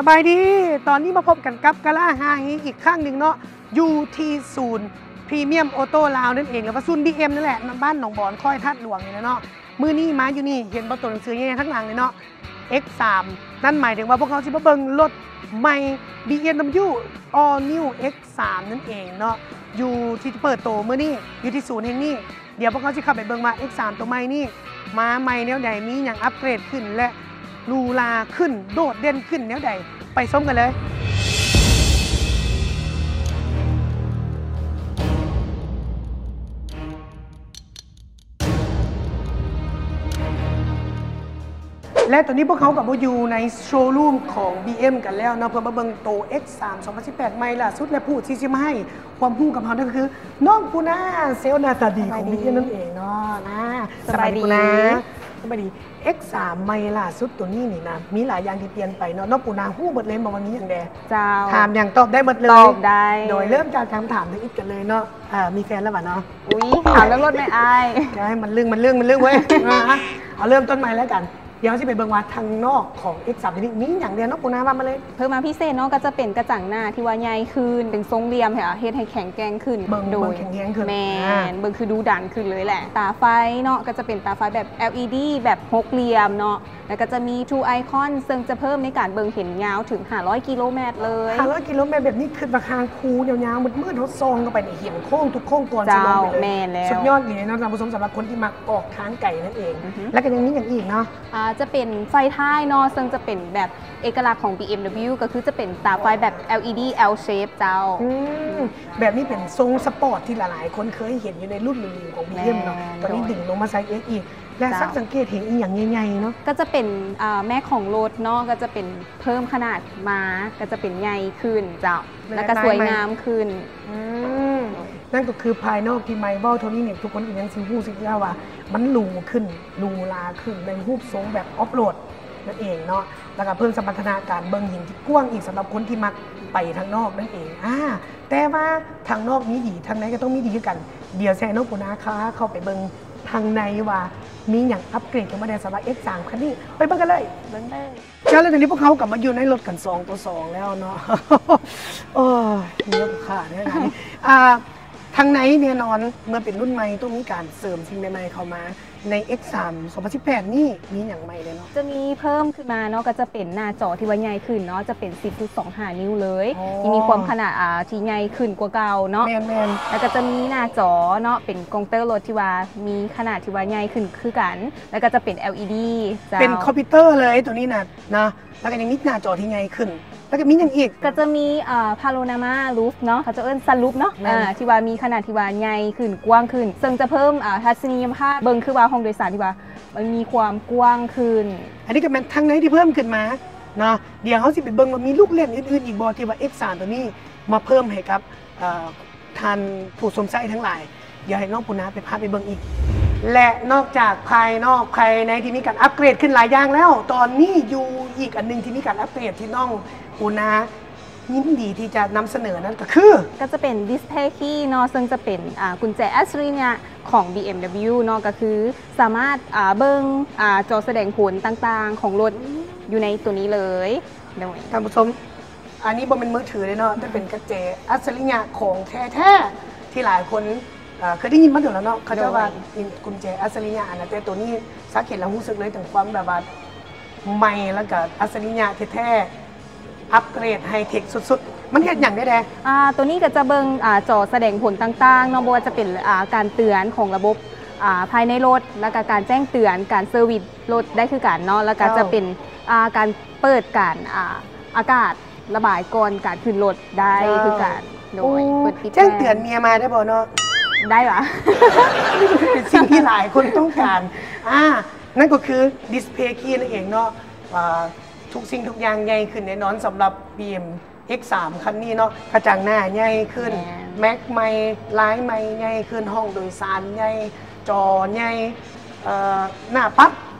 ສະບາຍດີ ຕອນນີ້ມາພົບກັນກັບກະລາຮາຮີອີກຄັ້ງໜຶ່ງເນາະ ຢູ່ທີ່ສູນພຣີມຽມໂອໂຕ້ລາວນັ້ນເອງ ຫຼືວ່າສູນບີເອັມນັ້ນແຫຼະ ບ້ານໜອງບອນ ຄ້ອຍທາດຫຼວງນີ້ແຫຼະເນາະ. ມື້ນີ້ມາຢູ່ນີ້ ເຫັນບໍ່ ໂຕໜັງສືໃຫຍ່ໆທາງຫຼັງນີ້ເນາະ ເອັກສາມ ນັ້ນໝາຍເຖິງວ່າພວກເຮົາຊິມາເບິ່ງລົດໃໝ່ ບີເອັມດັບເບິນຢູ All New ເອັກສາມ ນັ້ນເອງເນາະ ຢູ່ທີ່ຈະເປີດໂຕມື້ນີ້ ຢູ່ທີ່ສູນແຫ່ງນີ້. ດຽວພວກເຮົາຊິເຂົ້າໄປເບິ່ງວ່າ ເອັກສາມ ໂຕໃໝ່ນີ້ ມາໃໝ່ແນວໃດ ມີຫຍັງອັບເກຣດຂຶ້ນ ແລະ ຫຼູຫຼາຂຶ້ນ ໂດດເດັ່ນຂຶ້ນແນວໃດ ໄປຊົມກັນເລີຍ. ແລະ ຕອນນີ້ພວກເຮົາກໍມາຢູ່ໃນໂຊຣູມຂອງ ບີເອັມ ກັນແລ້ວເນາະ ເພື່ອມາເບິ່ງໂຕ ເອັກສາມ ສອງພັນສິບແປດ ໃໝ່ລ່າສຸດ ແລະ ຜູ້ທີ່ຊິມາໃຫ້ຄວາມຮູ້ກັບເຮົານັ້ນກໍຄື ນ້ອງປູນາ ເຊວໜ້າຕາດີຂອງ ສະບາຍດີ ບີເອັມ ນັ້ນເອງເນາະ. ນາ ສະບາຍດີ ສະບາຍດີປູນາ ສະບາຍດີ. ເອັກສາມ ໃໝ່ລ່າສຸດໂຕນີ້ນີ້ນະ ມີຫຼາຍຢ່າງທີ່ປ່ຽນໄປເນາະ ນ້ອງປູນາຮູ້ເບິດເລີຍບໍ່ວ່າມີຫຍັງແດ່? ເຈົ້າ ຖາມຫຍັງຕອບໄດ້ເບິດເລີຍ ຕອບໄດ້ ໂດຍເລີ່ມຈາກຄຳຖາມທຳອິດກັນເລີຍເນາະ. ອ່າ ມີແຟນແລ້ວຫວາເນາະ? ອຸ້ຍ ຖາມເລື່ອງລົດແມ່ອ້າຍ ຢ່າໃຫ້ມັນລຶ້ງ ມັນລຶ້ງ ມັນລຶ້ງເວີຍ. ອ່າ ເອົາເລີ່ມຕົ້ນໃໝ່ແລ້ວກັນ ດຽວເຮົາຊິໄປເບິ່ງວ່າທາງນອກຂອງ ເອັກສາມ ໂຕນີ້ມີຫຍັງແດ່ເນາະ ປູນາວ່າມາເລີຍ. ເພີ່ມມາພິເສດເນາະ ກໍຈະເປັນກະຈັງໜ້າທີ່ວ່າໃຫຍ່ຂຶ້ນ ເປັນຊົງຫຼ່ຽມ ເຮັດໃຫ້ແຂງແກ່ງຂຶ້ນ ເບິ່ງ ໂດຍ ເບິ່ງແຂງແຮງຂຶ້ນ. ແມ່ນ ອ່າ ເບິ່ງຄືດຸດັນຂຶ້ນເລີຍແຫຼະ. ຕາໄຟເນາະ ກໍຈະເປັນຕາໄຟແບບ ແອລອີດີ ແບບຫົກຫຼ່ຽມເນາະ ແລ້ວກໍຈະມີ True Icon ເຊິ່ງຈະເພີ່ມໃນການເບິ່ງເຫັນຍາວເຖິງຫ້າຮ້ອຍກິໂລແມັດເລີຍ. ຫ້າຮ້ອຍກິໂລແມັດ ແບບນີ້ ຄິດວ່າຄາງຄູຍາວໆ ມືດໆ ເຮົາສ່ອງເຂົ້າໄປນີ້ ເຫັນໂຄ້ງທຸກໂຄ້ງກ່ອນຈະລົງໄປເລີຍ. ເຈົ້າ ແມ່ນແລ້ວ ສຸດຍອດອີ່ຫຼີເນາະ ທ່ານຜູ້ຊົມ ສຳລັບຄົນທີ່ມັກອອກທາງໄກນັ້ນເອງ. ອືຮຶ ແລ້ວກໍຍັງມີຫຍັງອີກເນາະ? ອ່າ ຈະເປັນໄຟທ້າຍເນາະ ເຊິ່ງຈະເປັນແບບເອກະລັກຂອງ ບີເອັມດັບເບິນຢູ ກໍຄືຈະເປັນຕາໄຟແບບ ແອລອີດີ L shape ເຈົ້າ. ອືມ ແບບນີ້ເປັນຊົງສະປອດທີ່ຫຼາຍໆຄົນເຄີຍເຫັນຢູ່ໃນລຸ້ນໜຶ່ງຂອງ ບີເອັມ ເນາະ. ແມ່ນ ຕອນນີ້ ໂດຍ ດຶງລົງມາໃສ່ເອັກອີກ ແລະ ເຈົ້າ ສັງເກດເຫັນອີ່ຫຍັງໃຫຍ່ໆເນາະ? ກໍຈະເປັນ ອ່າ ແມັກຂອງລົດເນາະ ກໍຈະເປັນເພີ່ມຂະໜາດມາ ກໍຈະເປັນໃຫຍ່ຂຶ້ນເຈົ້າ ແລະ ແລ້ວກໍສວຍງາມຂຶ້ນ. ອືມ ນັ້ນກໍຄືພາຍນອກທີ່ໃໝ່ ເວົ້າເທົ່ານີ້ນີ້ ທຸກຄົນກໍຍັງຊິຮູ້ສຶກວ່າມັນຫຼູຂຶ້ນ ຫຼູຫຼາຂຶ້ນ ໃນຮູບຊົງແບບອອຟໂຣດນັ້ນເອງເນາະ ແລ້ວກໍເພີ່ມສະມັດຖະນະການເບິ່ງເຫັນທີ່ກວ້າງອີກ ສຳລັບຄົນທີ່ມັກໄປທາງນອກນັ້ນເອງ. ອ່າ ແຕ່ວ່າທາງນອກມີດີ ທາງໃນກໍຕ້ອງມີດີຄືກັນ. ດຽວຊິໃຫ້ນ້ອງປູນາພາເຂົ້າໄປເບິ່ງທາງໃນວ່າມີຫຍັງອັບເກຣດຂຶ້ນມາແດ່ ສຳລັບ ເອັກສາມ ຄັນນີ້ ໄປເບິ່ງກັນເລີຍ ເບິ່ງເລີຍ. ເຈົ້າ ແລ້ວຕອນນີ້ພວກເຮົາກໍມາຢູ່ໃນລົດກັນສອງຕໍ່ສອງແລ້ວເນາະ. ໂອ້ຍ ມີລູກຄ້າເດີງານນີ້. ອ່າ ທາງໃນແນ່ນອນ ເມື່ອເປັນລຸ້ນໃໝ່ ຕ້ອງມີການເສີມສິ່ງໃໝ່ໆເຂົ້າມາ ໃນ ເອັກສາມ ສອງພັນສິບແປດນີ້ ມີຫຍັງໃໝ່ແດ່ເນາະ? ຈະມີເພີ່ມຂຶ້ນມາເນາະ ກໍຈະເປັນໜ້າຈໍທີ່ວ່າໃຫຍ່ຂຶ້ນເນາະ ຈະເປັນ ສິບຈຸດສອງຫ້າ ນິ້ວເລີຍ. ອໍ ທີ່ມີຄວາມຂະໜາດ ອ່າ ທີ່ໃຫຍ່ຂຶ້ນກວ່າເກົ່າເນາະ. ແມ່ນໆ ແລ້ວກໍຈະມີໜ້າຈໍເນາະ ເປັນກອງເຕີລົດທີ່ວ່າມີຂະໜາດທີ່ວ່າໃຫຍ່ຂຶ້ນຄືກັນ ແລ້ວກໍຈະເປັນ ແອລອີດີ ເຈົ້າ ເປັນຄອມພິວເຕີເລີຍໂຕນີ້ນະ ນະ ແລ້ວກໍຍັງມີໜ້າຈໍທີ່ໃຫຍ່ຂຶ້ນ ແລ້ວກໍມີຫຍັງອີກ? ກໍຈະມີ ເອີ ພາໂນຣາມາຣູຟເນາະ ເຂົາເຈົ້າເອີ້ນຊັນຣູຟເນາະ. ແມ່ນ ເອີ ທີ່ວ່າມີຂະໜາດທີ່ວ່າໃຫຍ່ຂຶ້ນ ກວ້າງຂຶ້ນ ເຊິ່ງຈະເພີ່ມ ເອີ ທັດສະນີຍະພາບ ເບິ່ງຄືວ່າຫ້ອງໂດຍສານທີ່ວ່າມັນມີຄວາມກວ້າງຂຶ້ນ. ອັນນີ້ກໍແມ່ນທາງໃນທີ່ເພີ່ມຂຶ້ນມາເນາະ. ດຽວເຮົາຊິໄປເບິ່ງວ່າມີລູກຫຼິ້ນອື່ນໆອີກບໍ່ ທີ່ວ່າ ເອັກສາມ ໂຕນີ້ມາເພີ່ມໃຫ້ກັບ ເອີ ທ່ານຜູ້ຊົມໃຊ້ທັງຫຼາຍ. ດຽວໃຫ້ນ້ອງປູນາໄປ ພາໄປເບິ່ງອີກ. ແລະ ນອກຈາກພາຍນອກພາຍໃນທີ່ມີການອັບເກຣດຂຶ້ນຫຼາຍຢ່າງແລ້ວ ຕອນນີ້ຢູ່ອີກອັນໜຶ່ງທີ່ມີການອັບເກຣດທີ່ນ້ອງປູນາຍິນດີທີ່ຈະນຳສະເໜີນັ້ນກໍຄື ກໍຈະເປັນດິສເພຄີເນາະ ເຊິ່ງຈະເປັນ ອ່າ ກຸນແຈອັດສະລິຍະຂອງ ບີເອັມດັບເບິນຢູ ເນາະ ກໍຄືສາມາດ ອ່າ ເບິ່ງ ອ່າ ຈໍສະແດງຜົນຕ່າງໆຂອງລົດຢູ່ໃນໂຕນີ້ເລີຍ. ໂດຍ ທ່ານຜູ້ຊົມ ອັນນີ້ບໍ່ແມ່ນມືຖືເດ້ເນາະ ແຕ່ເປັນກຸນແຈອັດສະລິຍະຂອງແທ້ໆ ທີ່ຫຼາຍຄົນ ເອີ ເຄີຍໄດ້ຍິນມາດົນແລ້ວເນາະ ເຂົາເຈົ້າວ່າ ໂດຍ ເປັນກຸນແຈອັດສະລິຍະຫັ້ນນະ ແຕ່ໂຕນີ້ສັກເຫັນແລ້ວຮູ້ສຶກເລີຍເຖິງຄວາມແບບວ່າໃໝ່ ແລ້ວກໍອັດສະລິຍະແທ້ໆ ອັບເກຣດໄຮເທັກສຸດໆ. ມັນເຮັດຫຍັງໄດ້ແດ່? ອ່າ ໂຕນີ້ກໍຈະເບິ່ງ ອ່າ ຈໍສະແດງຜົນຕ່າງໆເນາະ ບໍ່ວ່າຈະເປັນ ອ່າ ການເຕືອນຂອງລະບົບ ອ່າ ພາຍໃນລົດ ແລ້ວກໍການແຈ້ງເຕືອນ ການເຊີວິສລົດໄດ້ຄືກັນເນາະ ແລ້ວກໍຈະເປັນ ເຈົ້າ ອ່າ ການເປີດການ ອ່າ ອາກາດ ລະບາຍກ່ອນການຂຶ້ນລົດໄດ້ ເຈົ້າ ຄືກັນ. ໂດຍ ໂອ້ ເປີດປິດ ແຈ້ງເຕືອນເມຍມາໄດ້ບໍ່ເນາະ? ໄດ້ຫວາ? ນີ້ກໍຄືເປັນສິ່ງທີ່ຫຼາຍຄົນຕ້ອງການ ອ່າ ນັ້ນກໍຄືດິສເພຄີນັ້ນເອງເນາະ. ອ່າ ທຸກສິ່ງທຸກຢ່າງໃຫຍ່ຂຶ້ນແນ່ນອນສຳລັບ ບີເອັມ ເອັກສາມ ຄັນນີ້ເນາະ ກະຈັງໜ້າໃຫຍ່ຂຶ້ນ ແມ່ນ ແມັກໃໝ່ ລາຍໃໝ່ໃຫຍ່ຂຶ້ນ ຫ້ອງໂດຍສານໃຫຍ່ ຈໍໃຫຍ່ ເອີ ໜ້າປັບ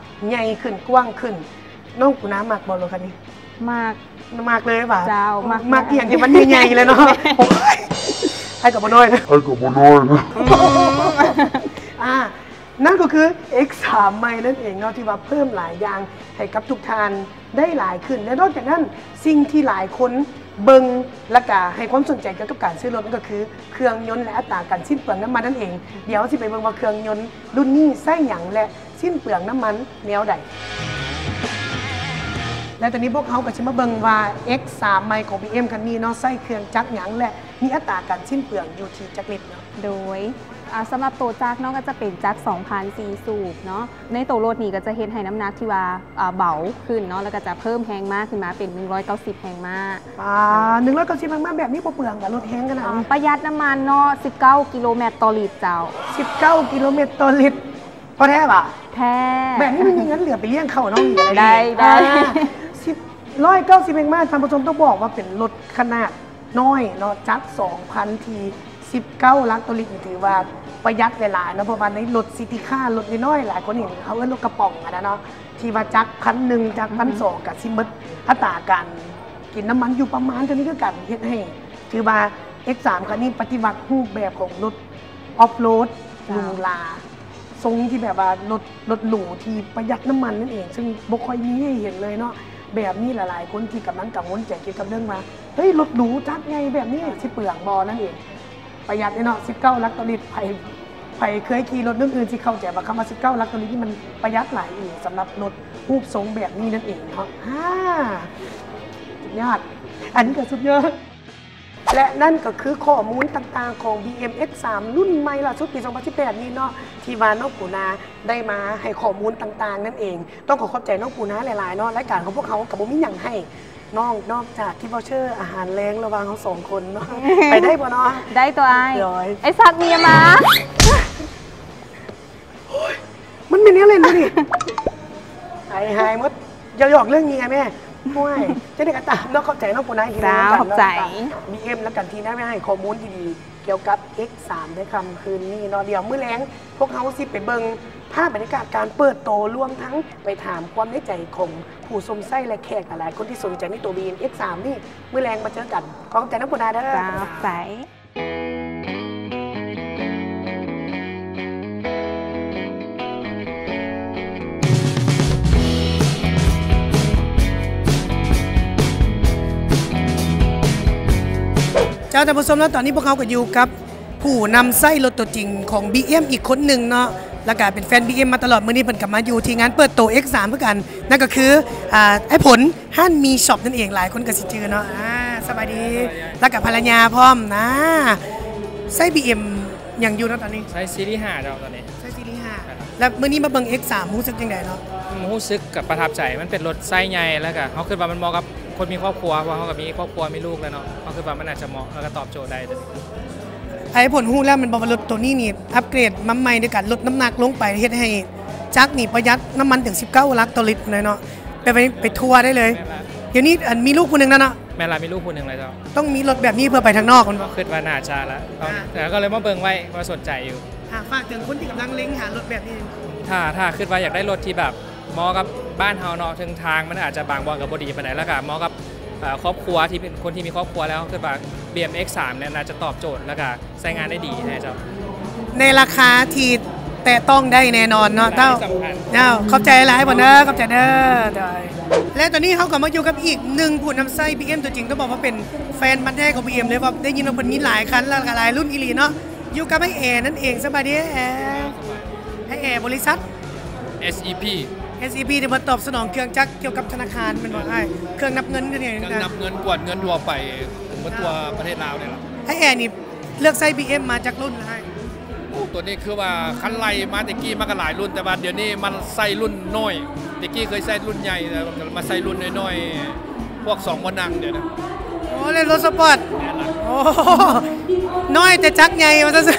ໃຫຍ່ຂຶ້ນ ກວ້າງຂຶ້ນ. ນ້ອງປູນາມັກບໍ່ລົດຄັນນີ້? ມັກ ມັກເລີຍຫວາ? ເຈົ້າ ມັກ ມັກອີ່ຫຍັງທີ່ມັນໃຫຍ່ໆແຫຼະເນາະ. ໂອ້ຍ ໃຜກໍບໍ່ນ້ອຍນະ ໃຜກໍບໍ່ນ້ອຍນະ. ອ່າ ນັ້ນກໍຄື ເອັກສາມ ໃໝ່ນັ້ນເອງເນາະ ທີ່ວ່າເພີ່ມຫຼາຍຢ່າງໃຫ້ກັບທຸກທ່ານໄດ້ຫຼາຍຂຶ້ນ ແລະ ນອກຈາກນັ້ນ ສິ່ງທີ່ຫຼາຍຄົນເບິ່ງ ແລະ ກະໃຫ້ຄວາມສົນໃຈກ່ຽວກັບການຊື້ລົດ ນັ້ນກໍຄືເຄື່ອງຍົນ ແລະ ອັດຕາການສິ້ນເປືອງນ້ຳມັນນັ້ນເອງ. ດຽວເຮົາຊິໄປເບິ່ງວ່າເຄື່ອງຍົນລຸ້ນນີ້ໃຊ້ຫຍັງ ແລະ ສິ້ນເປືອງນ້ຳມັນແນວໃດ. ແລະ ຕອນນີ້ພວກເຮົາກໍຊິມາເບິ່ງວ່າ ເອັກສາມ ໃໝ່ຂອງ ບີເອັມ ຄັນນີ້ເນາະ ໃຊ້ເຄື່ອງຈັກຫຍັງ ແລະ ມີອັດຕາການສິ້ນເປືອງຢູ່ທີ່ຈັກລິດເນາະ. ໂດຍ ອ່າ ສຳລັບໂຕຈັກເນາະ ກໍຈະເປັນຈັກສອງພັນສີ່ສູບເນາະ. ໃນໂຕລົດນີ້ກໍຈະເຮັດໃຫ້ນ້ຳໜັກທີ່ວ່າ ອ່າ ເບົາຂຶ້ນເນາະ ແລ້ວກໍຈະເພີ່ມແຮງມ້າຂຶ້ນມາເປັນໜຶ່ງຮ້ອຍເກົ້າສິບແຮງມ້າ. ປາ ໜຶ່ງຮ້ອຍເກົ້າສິບແຮງມ້າແບບນີ້ບໍ່ເປືອງຫວາ? ລົດແຮງຂະໜາດນີ້ ອ່າ ປະຢັດນ້ຳມັນເນາະ ສິບເກົ້າກິໂລແມັດຕໍ່ລິດເຈົ້າ. ສິບເກົ້າກິໂລແມັດຕໍ່ລິດ. ພໍແທ້ຫວາ? ແທ້. ແບບນີ້ມັນມີເງິນເຫຼືອໄປລ້ຽງເຂົ້ານ້ອງອີກ. ໄດ້ ໄດ້ ອ່າ ສິບ ໜຶ່ງຮ້ອຍເກົ້າສິບແຮງມ້າ ທ່ານຜູ້ຊົມ ຕ້ອງບອກວ່າເປັນລົດຂະໜາດນ້ອຍເນາະ ຈັກສອງພັນ ທີ່ສິບເກົ້າຫຼັກຕໍ່ລິດ ນີ້ຖືວ່າປະຢັດຫຼາຍໆເນາະ ເພາະວ່າໃນລົດຊິຕີຄາ ລົດນ້ອຍໆ ຫຼາຍຄົນເຫັນເຂົາເອີ້ນລົດກະປ໋ອງຫັ້ນນະເນາະ ທີ່ວ່າຈັກພັນໜຶ່ງ ຈັກພັນສອງ ກໍຊິໝົດອັດຕາການກິນນ້ຳມັນຢູ່ປະມານເທົ່ານີ້ຄືກັນ ເຮັດໃຫ້ຖືວ່າ ເອັກສາມ ຄັນນີ້ປະຕິວັດຮູບແບບຂອງລົດອອຟໂຣດ ເຈົ້າ ຫຼູຫຼາ ຊົງທີ່ແບບວ່າລົດ ລົດຫຼູທີ່ປະຢັດນ້ຳມັນນັ້ນເອງ ຊຶ່ງບໍ່ຄ່ອຍມີໃຫ້ເຫັນເລີຍເນາະ. ແບບນີ້ຫຼາຍໆຄົນທີ່ກຳລັງກັງວົນໃຈກ່ຽວກັບເລື່ອງວ່າ ເຮີ້ຍ ລົດຫຼູຈັກໃຫຍ່ແບບນີ້ຊິເປືອງບໍ່ນັ້ນເອງ. ປະຢັດເດ້ເນາະ ສິບເກົ້າຫຼັກຕໍ່ລິດ. ໃຜ ໃຜເຄີຍຂີ່ລົດລຸ້ນອື່ນຊິເຂົ້າໃຈວ່າຄຳວ່າສິບເກົ້າຫຼັກຕໍ່ລິດນີ້ມັນປະຢັດຫຼາຍອີ່ຫຼີສຳລັບລົດຮູບຊົງແບບນີ້ນັ້ນເອງເນາະ. ອາ ສຸດຍອດ ອັນນີ້ກໍສຸດຍອດ. ແລະ ນັ້ນກໍຄືຂໍ້ມູນຕ່າງໆຂອງ ບີເອັມ ເອັກສາມ ລຸ້ນໃໝ່ລ່າສຸດປີສອງພັນສິບແປດນີ້ເນາະ ທີ່ວ່ານ້ອງປູນາໄດ້ມາໃຫ້ຂໍ້ມູນຕ່າງໆນັ້ນເອງ. ຕ້ອງຂໍຂອບໃຈນ້ອງປູນາຫຼາຍໆເນາະ. ລາຍການຂອງພວກເຮົາກໍບໍ່ມີຫຍັງໃຫ້ນ້ອງ ນອກຈາກກິບເວີາເຊີອາຫານແລງລະຫວ່າງເຮົາສອງຄົນເນາະ. ໄປໄດ້ບໍ່ເນາະ? ໄດ້ຕົວອ້າຍ. ໂດຍ ໄອ້ສັກເມຍໝາ. ໂອ້ຍ ມັນແມ່ນແນວເຫຼັ້ນບໍ່ນີ້? ຫາຍ ຫາຍໝົດ. ຢ່າຫຍອກເລື່ອງເມຍແມ່. ໂອ້ຍ ຈັ່ງໃດກໍຕາມເນາະ ຂອບໃຈນ້ອງປູນາອີກທີໜຶ່ງແລ້ວກັນເນາະ. ເຈົ້າ ຂອບໃຈ ບີເອັມ ແລ້ວກັນທີ່ໄດ້ມາໃຫ້ຂໍ້ມູນດີໆກ່ຽວກັບ ເອັກສາມ ໃນຄ່ຳຄືນນີ້ເນາະ. ດຽວມື້ແລງພວກເຮົາຊິໄປເບິ່ງພາບບັນຍາກາດການເປີດໂຕ ລວມທັງໄປຖາມຄວາມໃນໃຈຂອງຜູ້ຊົມໃຊ້ ແລະ ແຂກຫຼາຍໆຄົນທີ່ສົນໃຈໃນໂຕ ບີເອັມ ເອັກສາມ ນີ້. ມື້ແລງມາເຈີກັນ. ຂໍຂອບໃຈນ້ອງປູນາເດີ. ເຈົ້າ ຂອບໃຈ. ເຈົ້າ ທ່ານຜູ້ຊົມເນາະ ຕອນນີ້ພວກເຮົາກໍຢູ່ກັບຜູ້ນຳໃຊ້ລົດຕົວຈິງຂອງ ບີເອັມ ອີກຄົນໜຶ່ງເນາະ ແລ້ວກະເປັນແຟນ ບີເອັມ ມາຕະຫຼອດ. ມື້ນີ້ເພິ່ນກໍມາຢູ່ທີ່ງານເປີດໂຕ ເອັກສາມ ຄືກັນ ນັ້ນກໍຄື ອ່າ ອ້າຍຜົນ ຮ້ານມີຊັອບນັ້ນເອງ ຫຼາຍຄົນກໍຊິຈື່ເນາະ. ອ່າ ສະບາຍດີ. ແລ້ວກໍພັນລະຍາພ້ອມນະ. ໃຊ້ ບີເອັມ ຫຍັງຢູ່ເນາະຕອນນີ້? ໃຊ້ຊີຣີຫ້າເຈົ້າ ຕອນນີ້. ໃຊ້ຊີຣີຫ້າ. ແລ້ວມື້ນີ້ມາເບິ່ງ ເອັກສາມ ຮູ້ສຶກຈັ່ງໃດເນາະ? ອືມ ຮູ້ສຶກກໍປະທັບໃຈ. ມັນເປັນລົດໄຊໃຫຍ່ ແລ້ວກໍເຮົາຄິດວ່າມັນເໝາະກັບຄົນມີຄອບຄົວ ເພາະວ່າເຮົາກໍມີຄອບຄົວ ມີລູກແລ້ວເນາະ. ເຮົາຄິດວ່າມັນອາດຈະເໝາະ ແລ້ວກໍຕອບໂຈດໄດ້. ອ້າຍຜົນຮູ້ແລ້ວແມ່ນບໍ່ວ່າລົດໂຕນີ້ນີ້ອັບເກຣດມາໃໝ່ ໂດຍການລົດນ້ຳໜັກລົງໄປ ເຮັດໃຫ້ຈັກນີ້ປະຢັດນ້ຳມັນເຖິງສິບເກົ້າຫຼັກຕໍ່ລິດເລີຍເນາະ. ໄປ ໄປ ໄປທົ່ວໄດ້ເລີຍ. ແມ່ນລະ. ດຽວນີ້ ອັນ ມີລູກຜູ້ໜຶ່ງແລ້ວເນາະ. ແມ່ນລະ ມີລູກຜູ້ໜຶ່ງແລ້ວເຈົ້າ. ຕ້ອງມີລົດແບບນີ້ເພື່ອໄປທາງນອກ ມັນບໍ່? ຄິດວ່າໜ້າຈະລະ. ອ່າ ເອີ ກໍເລີຍມາເບິ່ງໄວ້ວ່າສົນໃຈຢູ່. ອ່າ ຝາກເຖິງຄົນທີ່ກຳລັງເລັງຫາລົດແບບນີ້. ຖ້າ ຖ້າຄິດວ່າຢາກໄດ້ລົດທີ່ແບບເໝາະກັບບ້ານເຮົາເນາະ ເຊິ່ງທາງມັນອາດຈະບາງບ່ອນກໍບໍ່ດີປານໃດ ແລ້ວກໍເໝາະກັບ ເອີ ຄອບຄົວທີ່ເປັນຄົນທີ່ມີຄອບຄົວແລ້ວ ຄິດວ່າ ບີເອັມ ເອັກສາມ ເນຍ ໜ້າຈະຕອບໂຈດ ແລ້ວກໍ ໃຊ້ງານໄດ້ດີແທ້ເຈົ້າ. ໃນລາຄາທີ່ແຕະຕ້ອງໄດ້ແນ່ນອນເນາະເຕົ້າ. ເຈົ້າ ຂອບໃຈຫຼາຍ ບອນເດີ ຂອບໃຈເດີ. ໂດຍ ແລະ ຕອນນີ້ເຮົາກໍມາຢູ່ກັບອີກໜຶ່ງຜູ້ນຳໃຊ້ ບີເອັມ ຕົວຈິງ ຕ້ອງບອກວ່າເປັນແຟນພັນແທ້ຂອງ ບີເອັມ ເລີຍ ເພາະໄດ້ຍິນວ່າເພິ່ນມີຫຼາຍຄັນ ແລ້ວກໍຫຼາຍລຸ້ນອີ່ຫຼີເນາະ. ຢູ່ກັບອ້າຍແອນັ້ນເອງ. ສະບາຍດີອ້າຍແອ. ອ້າຍແອບໍລິສັດ ເອສອີພີ ເອສອີພີ ທີ່ມາຕອບສະໜອງເຄື່ອງຈັກກ່ຽວກັບທະນາຄານແມ່ນບໍ່ອ້າຍ? ເຄື່ອງນັບເງິນຄືຫຍັງ? ເຄື່ອງນັບເງິນ ກວດເງິນທົ່ວໄປ ໝົດທົ່ວປະເທດລາວນີ້ລະ. ອ້າຍແອນີ້ ເລືອກໃຊ້ ບີເອັມ ມາຈັກລຸ້ນແລ້ວອ້າຍ? ໂອ້ ຕົວນີ້ຄືວ່າຄັນໄລ່ມາແຕ່ກີ້ມັນກໍຫຼາຍລຸ້ນ ແຕ່ວ່າດຽວນີ້ມັນໃຊ້ລຸ້ນນ້ອຍ. ແຕ່ກີ້ເຄີຍໃຊ້ລຸ້ນໃຫຍ່ ແຕ່ວ່າມາໃຊ້ລຸ້ນນ້ອຍໆ ພວກສອງບ່ອນນັ່ງດຽວນີ້. ໂອ້ ເລີຍລົດສະປອດ. ແມ່ນລະ. ໂອ້ ນ້ອຍແຕ່ຈັກໃຫຍ່ວ່າຊັ້ນ.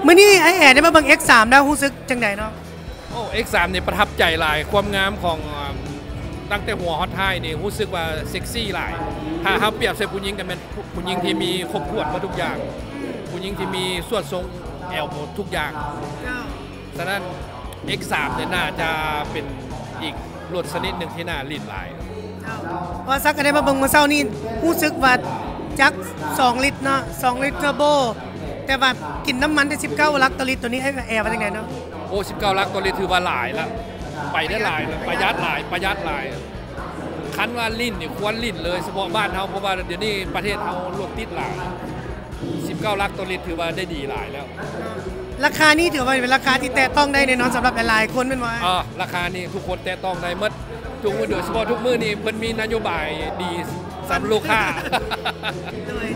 ມື້ນີ້ອ້າຍແອໄດ້ມາເບິ່ງ ເອັກສາມ ແລ້ວຮູ້ສຶກຈັ່ງໃດເນາະ? ໂອ້ ເອັກສາມ ນີ້ປະທັບໃຈຫຼາຍ ຄວາມງາມຂອງ ເອີ່ມ ຕັ້ງແຕ່ຫົວຮອດທ້າຍນີ້ ຮູ້ສຶກວ່າເຊັກຊີຫຼາຍ. ຖ້າເຮົາປຽບໃສ່ຜູ້ຍິງກໍແມ່ນຜູ້ຍິງທີ່ມີຄົບຖ້ວນໝົດທຸກຢ່າງ ຜູ້ຍິງທີ່ມີສ່ວນຊົງແອວໝົດທຸກຢ່າງ. ເຈົ້າ. ສະນັ້ນ ເອັກສາມ ນີ້ໜ້າຈະເປັນອີກລົດຊະນິດໜຶ່ງທີ່ໜ້າຫຼິ້ນຫຼາຍ. ເຈົ້າ. ເພາະວ່າສັກກໍໄດ້ມາເບິ່ງມື້ເຊົ້ານີ້ ຮູ້ສຶກວ່າຈັກສອງລິດເນາະ ສອງລິດເທີໂບ ແຕ່ວ່າກິນນ້ຳມັນໄດ້ສິບເກົ້າຫຼັກຕໍ່ລິດ ໂຕນີ້ອ້າຍແອວ່າຈັ່ງໃດເນາະ? ໂອ້ ສິບເກົ້າຫຼັກຕໍ່ລິດຖືວ່າຫຼາຍລະ ໄປໄດ້ຫຼາຍລະ ປະຢັດຫຼາຍ ປະຢັດຫຼາຍ. ຄັນວ່າຫຼິ້ນນີ້ຄວນຫຼິ້ນເລີຍ ສະເພາະບ້ານເຮົາ ເພາະວ່າດຽວນີ້ປະເທດເຮົາລົດຕິດຫຼາຍ. ສິບເກົ້າຫຼັກຕໍ່ລິດຖືວ່າໄດ້ດີຫຼາຍແລ້ວ. ລາຄານີ້ຖືວ່າເປັນລາຄາທີ່ແຕະຕ້ອງໄດ້ແນ່ນອນສຳລັບຫຼາຍໆຄົນແມ່ນບໍ່? ເອີ ລາຄານີ້ທຸກຄົນແຕະຕ້ອງໄດ້ໝົດ. ທຸກມື້ ໂດຍສະເພາະທຸກມື້ນີ້ເພິ່ນມີນະໂຍບາຍດີສຳລັບລູກຄ້າ. ໂດຍ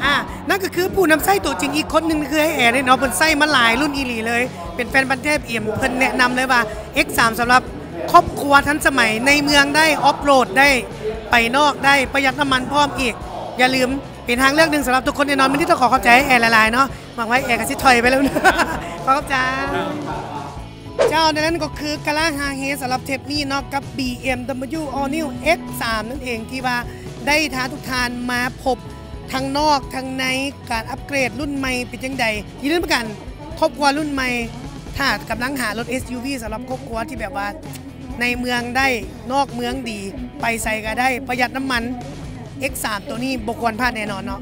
ອ່າ ນັ້ນກໍຄືຜູ້ນຳໃຊ້ຕົວຈິງອີກຄົນໜຶ່ງຄືອ້າຍແອເດ້ເນາະ ເພິ່ນໃຊ້ມາຫຼາຍລຸ້ນອີ່ຫຼີເລີຍ ເປັນແຟນພັນແທ້ ບີເອັມ ເພິ່ນແນະນຳເລີຍວ່າ ເອັກສາມ ສຳລັບຄອບຄົວທັນສະໄໝ ໃນເມືອງໄດ້ ອອຟໂຣດໄດ້ ໄປນອກໄດ້ ປະຢັດນ້ຳມັນພ້ອມອີກ. ຢ່າລືມ ເປັນທາງເລືອກໜຶ່ງສຳລັບທຸກຄົນແນ່ນອນ. ມື້ນີ້ຕ້ອງຂໍຂອບໃຈອ້າຍແອຫຼາຍໆເນາະ ຫວັງວ່າອ້າຍແອກໍຊິຖອຍໄປແລ້ວ. ຂອບໃຈ. ເຈົ້າ ນັ້ນກໍຄືກະລາຮາເຮສຳລັບເທບນີ້ເນາະ ກັບ ບີເອັມດັບເບິນຢູ ອໍນິວ ເອັກສາມ ນັ້ນເອງ ທີ່ວ່າໄດ້ພາທຸກທ່ານມາພົບທັງນອກທັງໃນ ການອັບເກຣດລຸ້ນໃໝ່ເປັນຈັ່ງໃດ. ຢ່າລືມປະກັນຄອບຄົວລຸ້ນໃໝ່ ຖ້າກຳລັງຫາລົດ ເອສຢູວີ ສຳລັບຄອບຄົວທີ່ແບບວ່າໃນເມືອງໄດ້ ນອກເມືອງດີ ໄປໃສກໍໄດ້ ປະຢັດນ້ຳມັນ ເອັກສາມ ໂຕນີ້ບໍ່ຄວນພາດແນ່ນອນເນາະ.